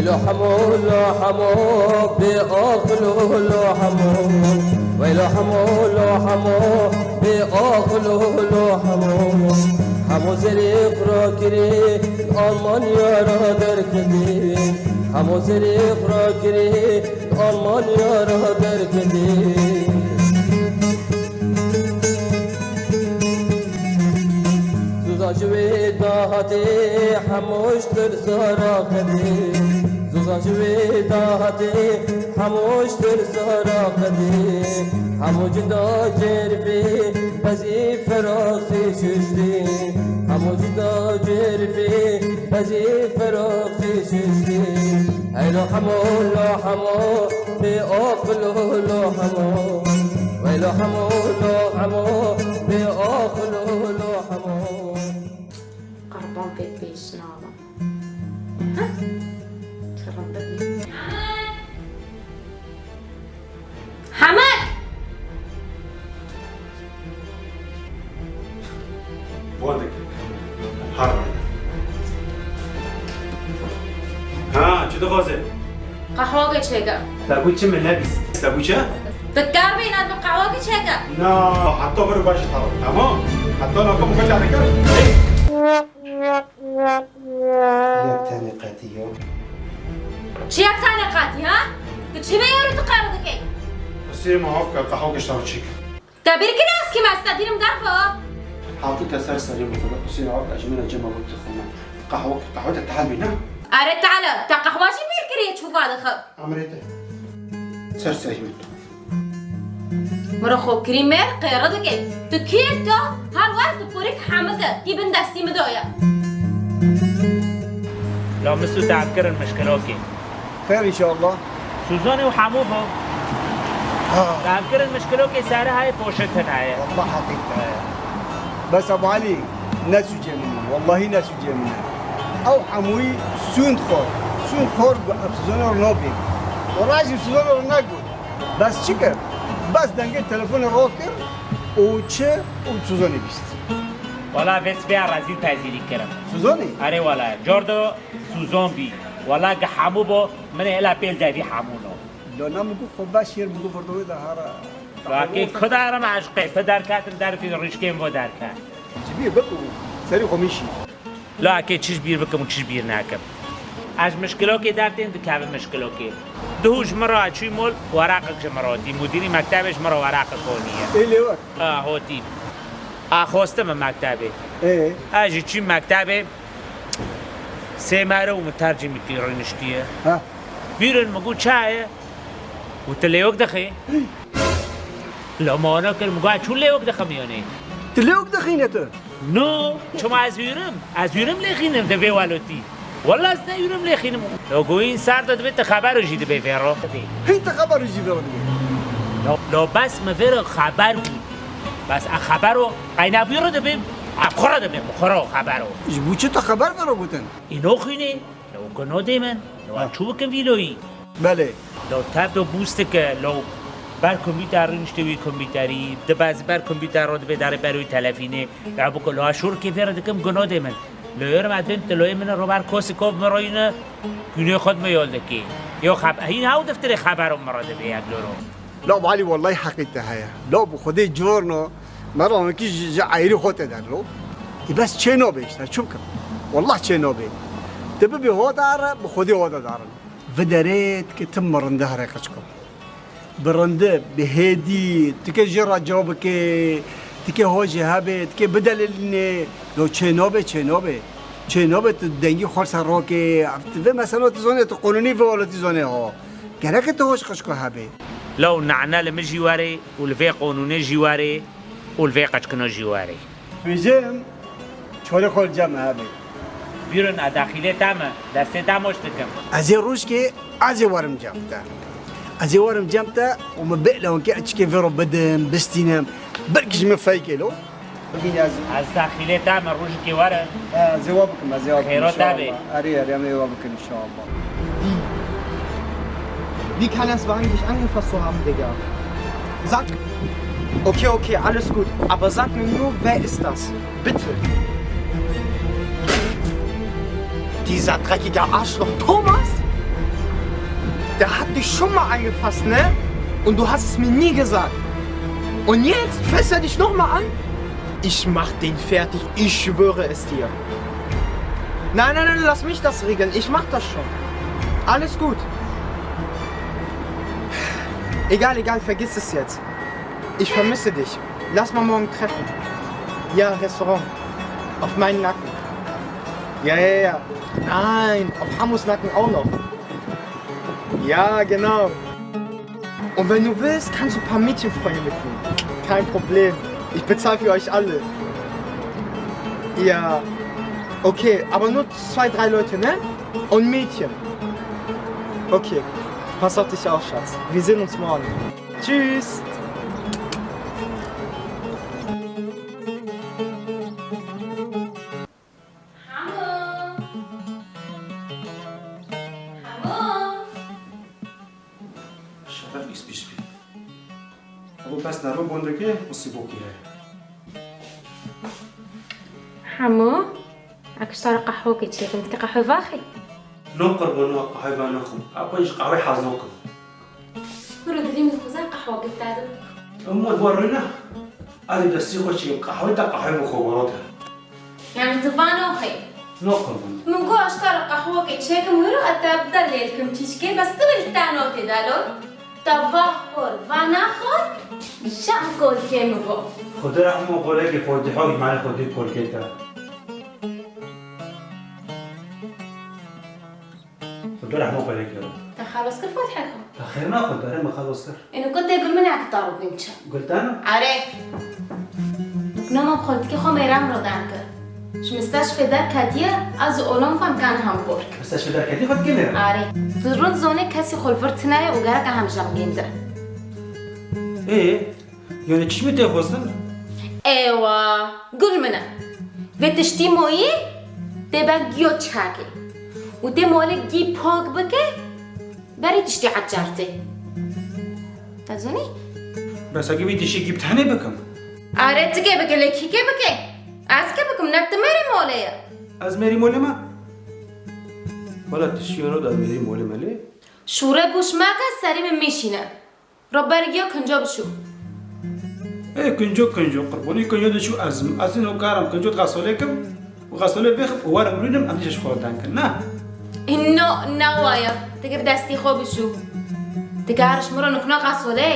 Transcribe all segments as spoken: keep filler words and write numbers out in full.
Lo hemo, lo hemo, bê aqil û lo hemo. Wey lo hemo, lo hemo, bê aqil û lo hemo. Hemo zerê xwe kirî, Almanya ra derketî. Hemo zerê xwe kirî, Almanya ra derketî. Zuza ji wê dahatê, hemo ji tirsa raqedî. Zuza ji wê dahatê, hemo ji tirsa raqedî. Hemo cida cerfê, bezî feraqî şiştî. Hemo cida cerfê, bezî feraqî şiştî. Hey lo hemo, lo hemo, bê aqil û lo hemo. Wey lo hemo, lo hemo, bê aqil û lo hemo. Qerban pê pêş nabim. Heh. Çi rindik. Hemed! Wan dike. Har. Ha, çi dixwaze? Qehweke çêke. Te got çi, min nebîst. Te got çi? Te kar bîna, tu qehweke çêke. Na, heta viro baş tamam. Tamam. Heta nakom kaç areka. Hey! Yek tenê qetî ya. Çi yek tenê qetî ha? Tu çi vê yerî tu qere dikey? Qusîrê me af ke, qehwa gişta çêk. Te bîr kiriye ez kî me, ez te dînim derfa. Hatî te ser serê min, te qusîrê af ke, ji min re cema wek dixwime. Qehwa, qehwa te tehl bî, ne? Erê tehle, te qehwa jî bîr kiriye çûva dixe. Emrê te. Ser serî min. Miro xwe kirî mêr qêre dike. Tu kî yek de, her wer tu porîk hemike, tî bin destî min de ye. La Misû te ev kirin mişkilokê. Xêr înşallah. Suzanê û hemû bo. Ha. Te ev kirin mişkilokê serê hayê poşetin heye. Wallah heqîqet heye. Bes Ebu Elî, ne sûcê min e. Wallahî ne sûcê min e. Ew hemûyî sûnd xwar. Sûnd xwar got ev Suzanê re nabê. Wallahî jî Suzanê re negot. Bes çi kir? Bes dengê telefonê rakir û çi û Suzanê bîst. Wala vê sibê ya rezîl pezîrî kirim. Suzanê? Erê wala. Cor do Suzan bî. Wala gi hemû bo, min ê hela pêl devî hemû no. Lo na min got xwe veşêr, min got virdowê de hara. Rakê ku dara me eşqê, pi derketin dervî rîşkên vo derket. Ji bîr bik û serî xwe min şî. La ekê çi ji bîr bikim û çi ji bîr nekim. Ez ji mişkilokê dertêm dikevim mişkilokê. Duhû ji min re çûy mol, weraqek ji min re dî. Mudîrî mektebê ji min re weraqek honiye. Ê lê wek? A, hotî. A, xwestim min mektebê. Ê? Ez jî çûy mektebê. Sê mero û min tercîmî kî rûniştiye. Ha. Bîrin min got çaye. Û tu lêwek dixî? Lo mano kir, min got çû lêwek dixim yanî. Tu lêwek dixîne tu? No, çima ez hûrim? Ez hûrim lêxînim di vê welotî. Walla ez ne hûrim lêxînim. Lo got însan de divê tu xebero jî dibê vê ro. Hîn tu xebero jî vê ro dibê. Lo, lo bes min vê ro xeber got. Bes a xebero qeyna bî ro dibê. A xwe ro dibê, min xwe ro xebero. Ji bo çi tu xeber vê ro gotin? Îno xwînê. Lo guno dê min, lo ez çû bikim vîloyî. Belê. Lo tev do bûst dike, lo ber kompîter rûniştê wî kompîterî, dibez ber kompîter ro dibê darê ber wî telefînê, ya biko lo ez şûrkê vê re dikim guno dê min. Lo êrim ez dibêm tiloyê min ro ber kosikov min royîne, gûnê xwe di min yol dikê. Yo xeb-, hîn hew defterê xebero min ro dibê yek lo ro. La Ebu Elî, wellahî heqî te heye. La bi Xwedê corno, me ravekî ji, ji eyrî xwe te der lo. Ê bes çê nabe îşte, çi bikim? Wallah çê nabe. Tu bibî hodar, bi Xwedê hoda darin. Viderêt ke tim mirinde here qeçko. Bi rindi, bi hêdî, tike jê re ca bike, tike hojê hebe, tike bidelilîne. Lo çê nabe, çê nabe. Çê nabe tu dengî xwe ser rokê. Tu vê mesela tu zonê, tu qonûnî vê wala tu zonê ho. Gereke tu hoj qeçko hebê. Law nane li min jî werê û li vê qonûnê jî werê û li vê qeçkino jî werê. Bêjim, çorê xwe li cem hebê. Bîrin, ez daxîlê te me, destê te moş dikim. Ez ê rojkê, ez ê werim cem te. Ez ê werim cem te û min bê lewnkê eçikê vê ro bidim, bistînim. Belkî ji min feykê lo. Bîne ez. Ez daxîlê te me, rojikê were. He, ez ê wa bikim, ez ê wa bikim, Xêro te bê. Înşallah. Erê, erê, em ê wa bikin, înşallah. Wie? Wie kann er es wagen, dich angefasst zu haben, Digga? Sag. Okay, okay, alles gut. Aber sag mir nur, wer ist das? Bitte. Dieser dreckiger Arschloch Thomas? Der hat dich schon mal angefasst, ne? Und du hast es mir nie gesagt. Und jetzt fasst er dich noch mal an? Ich mach den fertig, ich schwöre es dir. Nein, nein, nein, lass mich das regeln. Ich mach das schon. Alles gut. Egal, egal, vergiss es jetzt. Ich vermisse dich. Lass mal morgen treffen. Ja, Restaurant. Auf meinen Nacken. Ja, ja, ja. Nein, auf Hamus Nacken auch noch. Ja, genau. Und wenn du willst, kannst du ein paar Mädchenfreunde mitnehmen. Kein Problem. Ich bezahle für euch alle. Ja. Okay, aber nur zwei, drei Leute, ne? Und Mädchen. Okay. Pass auf dich auf, Schatz. Wir sehen uns morgen. Tschüss. Hemo! Hemo! Şeref îspîş bî. Ew bes nerve bondekê musîbokî heye. Hemo, ek ji te re qehwekê çêkim, dikê qehwe vaxî? No qurban, no qehwe va naxwim. Aqo ji qehwê hez nakim. Biro dilî min dixwaze qehwa gift dadim. Ew mal war rûne. Ez ê destî xwe çêkim qehwê te qehwê min xwe waro te. Yani tu vano hey. No qurban. Min got ez ji te re qehwekê çêkim hûro ez te bi te lêl kim çîçikê bes tu bi te notê de lol. Te va xor, va naxor, şev kolkê min vo. Xwedê rehmo xolekê fotîha û îmanê xwe dê kolkê te. Xwedê rehmo xwe lê kero. Te xelos kir Fatihê xwe? Te xêr naxwe, berê min xelos kir. Êno ku tê gul min heke ta rûbîm çi? Gul te ne? Arê. Nama politikê xwe mêra min re dan kir. Ji misteşfê derketiye, ez û oğlum xwe em kane Hamburg. Misteşfê derketiye xwe dikê lê? Arê. Tu rind zonê kesî xwe li vir tine ye û gerek e hemî jî em bên de. Ê? Yanî çi ji min tê xwestin? Ewa, gul min e. Vê tiştî moyî tê ben giyo çakê. Û tê molê gî pak bike, berî tiştî ecar tê. Te zanî? Bes heke vê tiştî gî bi tenê bikim? Are, ti kê bike, lê kî kê bike? Ez kê bikim, ne ti mêrî molê ye. Ez mêrî molê me? Wela tiştî yano da mêrî molê me lê. Şûre bûş meke, serî min mêşîne. Robergiyo kinco bişû. Ê kinco kinco, qurbanî kinco dişû ez im. Ez ê no karim kinco xesolê kim û xesolê vêxim û werim rûnim em dî ji xwe deng kin, ne? Inno ne waya. Ti kê bi destî xwe bişû. Ti kê her ji min re nikna xesolê,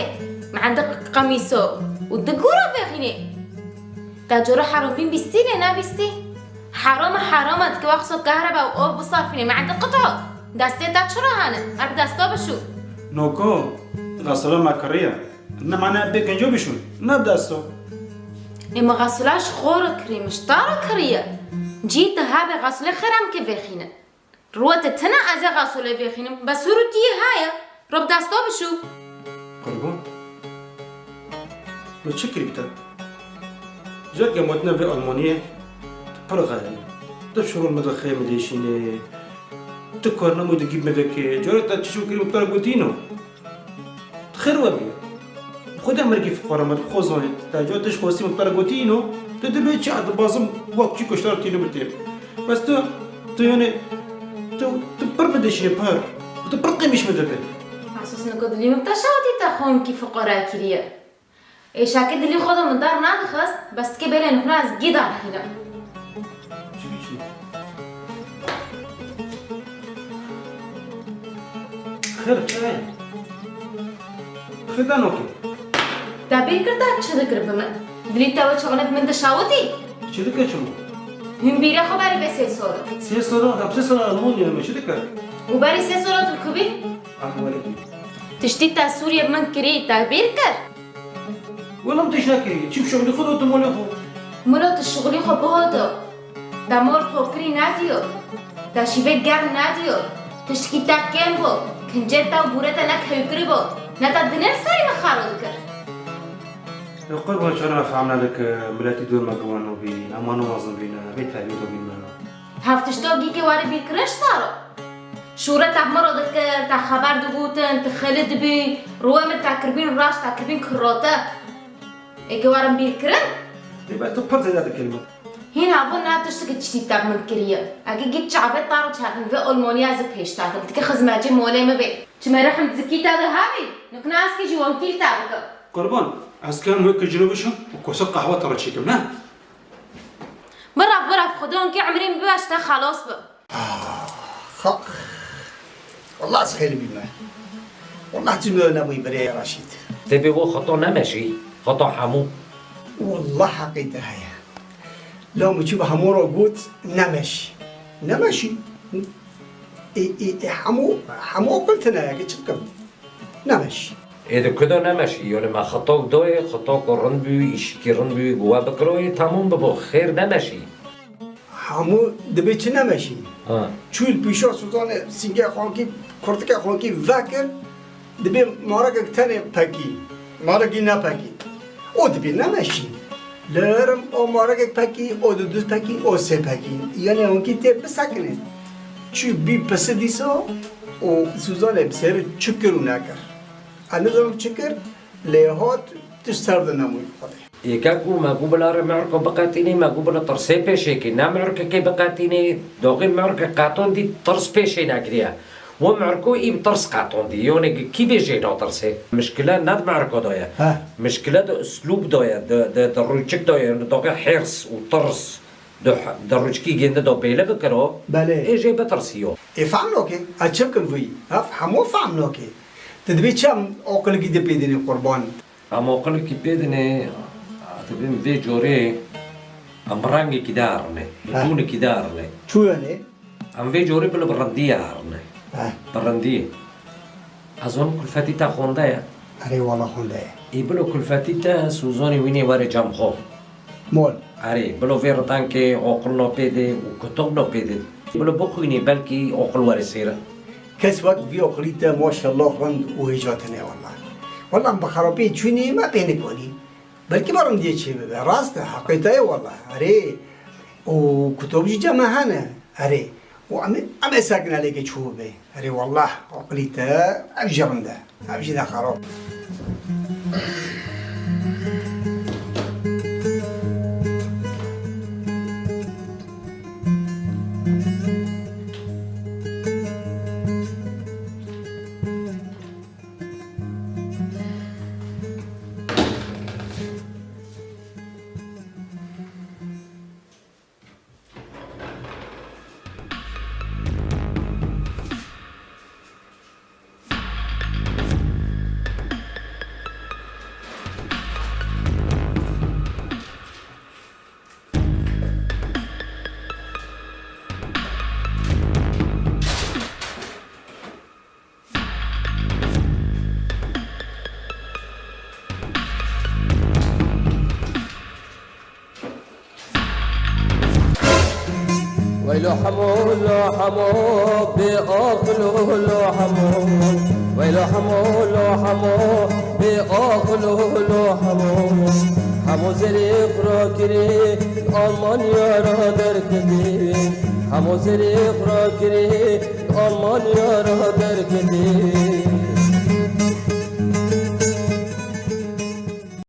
min endiq qemîso û di gûra vêxînê. Te coro herombîn bîstî lê nebîstî? Heram e, heram e, dike wexso kehreba û ov bisarfînê, me ente qito. Destê te çira hene? Ev desta bişû. Noko, xesola me kiriye. Ne mane bê kinco bişûn, ne desto. Ê me xesola ji xwe re kirî, min ji te re kiriye. Cî te hebe xesolê xêr em kê vêxînin. Rûwete tine ez ê xasolê vêxînim, bes hûr û tiyê heye. Ro bi desta bişû. Qurban. Min çi kirî bi te? Careke me tine vê Almaniyê, tu pir xerîb. Tu şirûn min dixê, min dêşînê. Tu karnamû digî min dikê. Carê te çi şû kirî min bi te re gotîno? Xêr we bî. Xwedê mergî fiqara me, xwe zanî. Te ca tişt xwestî min te re gotî îno, tu dibê çi, ez dibazim wek çî kuştar tîno bi têm. Bes tu, tu yanî, tu, tu pir bidişî pir. Tu pir qemîş min dibê. Esas nika dilî min te şawitî te xwe wekî fiqara kiriye. Êşakê dilî xwe de min dar nadixist, bes dikê bêlên xwe ez gî darxînim. Çi biçî? Xêr, çi ye? Xêr de nokê. Te bîr kir te çi dikir bi min? Dilî te wê çawanek min dişawitî? Çi dikir çima? Hûn bîra xwe berî vê sê sal. Sê sal, em sê sal Almanya me çi dikir? Û berî sê sal tu li ku bî? Em welî bî. Tiştî te Sûriye min kirî, te bîr kir? Wela min tişt nekirî. Çi bi şixulî xwe dotim wela xwe. Milo tu şixulî xwe bihoto. Te mor pokirî nediyo. Te şîvê germ nediyo. Tiştkî te kêm bo. Kincê te û bûrê te ne kewkirî bo. Ne te dinê li serî min xero dikir. Ya qurban çara fehm nedike, miletî dor me giwano bî, ema niwazin bîne, bê terbiyet bîn me. Hev tişto gîkê were bîrkirin ji te re. Şûre te miro dikir, te xeber digotin, tu xeli dibî, rûyê min te kiribîn reş, te kiribîn kirote. Êkê werin bîrkirin? Lê bes tu pir zêde dikir min. Hîn hevû ne tiştekî tiştî te bi min kiriye. Eke gît çavê te re çakin vê Almanya ez ê pêş te kim. Tikê xizmetçî molê min bê. Çi me rehm zikî te de hebî? Nikna ez kî ji wankî li te bikim. Qurban, ez kem wê kicilo bişim û kosa qehwe te re çêkim, ne? Birav, birav, Xudan kî emrê min bibe, ji te xelas bim. Xax. Wallah ez xêl bîme. Wallah tu me nebûyî birê Reşîd. Tê bê wo xeta nemeşî, xeta hemû. Wallah heqî te heye. La min çi bi hemû re got nemeşî. Nemeşî. Ê, ê, ê, hemû, hemû aqil tine ye, çi bikim? Nemeşî. Ê di ku de nemeşî? Yanî me xetak dayê, xetak rind bû, îşikî rind bû, ku we bikiro, ê temam bibo, xêr nemeşî. Hemû dibê çi nemeşî? Ha. Çû li pîşa Suzanê sîngê xankî, kurtikê xankî vekir, dibê marekek tenê pekî, marekî nepekî. O dibê nemeşî. Li herim o marekek pekî, o di du pekî, o sê pekî. Yanî hinkî tê bisekinin. Çû bî pisi dîsa û Suzanê bi sêr çi kir û nekir. Ez nizanim çi kir, lê hat tişt ser de nemûyî xwedê. Êkek û me got bila rê mi'riko biqetînî, me got bila tirsê pêşê kê, ne mi'rikekê biqetînî, doxî mi'rike qetandî tirs pêşê nekiriye. Wi mi'riko î bi tirs qetandî, yonê gi kî bêjê natirsê? Mişkile ne di mi'riko de ye. Heh. Mişkile di uslûb de ye, di, di, di rûçik de ye, yonê doxî hêrs û tirs di, di rûçikî gêndi de bêle bikiro, Belê. Ê jê bitirsiyo. Ê fehm nake, ez çi bikim vî? Hef, hemû fehm nake. Tu dibê çi em aqilekî di pê dinê qurban? Em aqilekî pê dinê, dibê em vê corê, em bi rengekî de herin ê, bi Ha. tûnekî de herin ê. Çû yanê? Em vê corê bila bi rindiyê herin ê. Ha. Bi rindiyê. Ez zanim kulfetî te xwende ye. Erê wala xwende ye. Ê bila kulfetî te Suzanê wînê were cem xwe. Mol. Erê, bila vê rindekê aqil na pê de û kutab na pê de. Bila bixwînî belkî aqil were sêre. Kes wek vî aqilî te maşallah rind û hêja tine wela. Wela em bi xerapiyê çûnî me pê nikonî. Belkî bi rindiyê çê bibe. Rast e, heqê te ye wela. Erê, û kutab jî cem me hene. Erê, û em ê, em ê sekinelêkê çû bibe. Erê wela, aqilî te ev jî rind e. Ev jî ne xerab. Weylo hemo lo hemo bê aqil lo hemo. Weylo hemo lo hemo bê aqil lo hemo. Hemo zerê xura kirê Almanya ra derketî. Hemo zerê xura kirê Almanya ra derketî.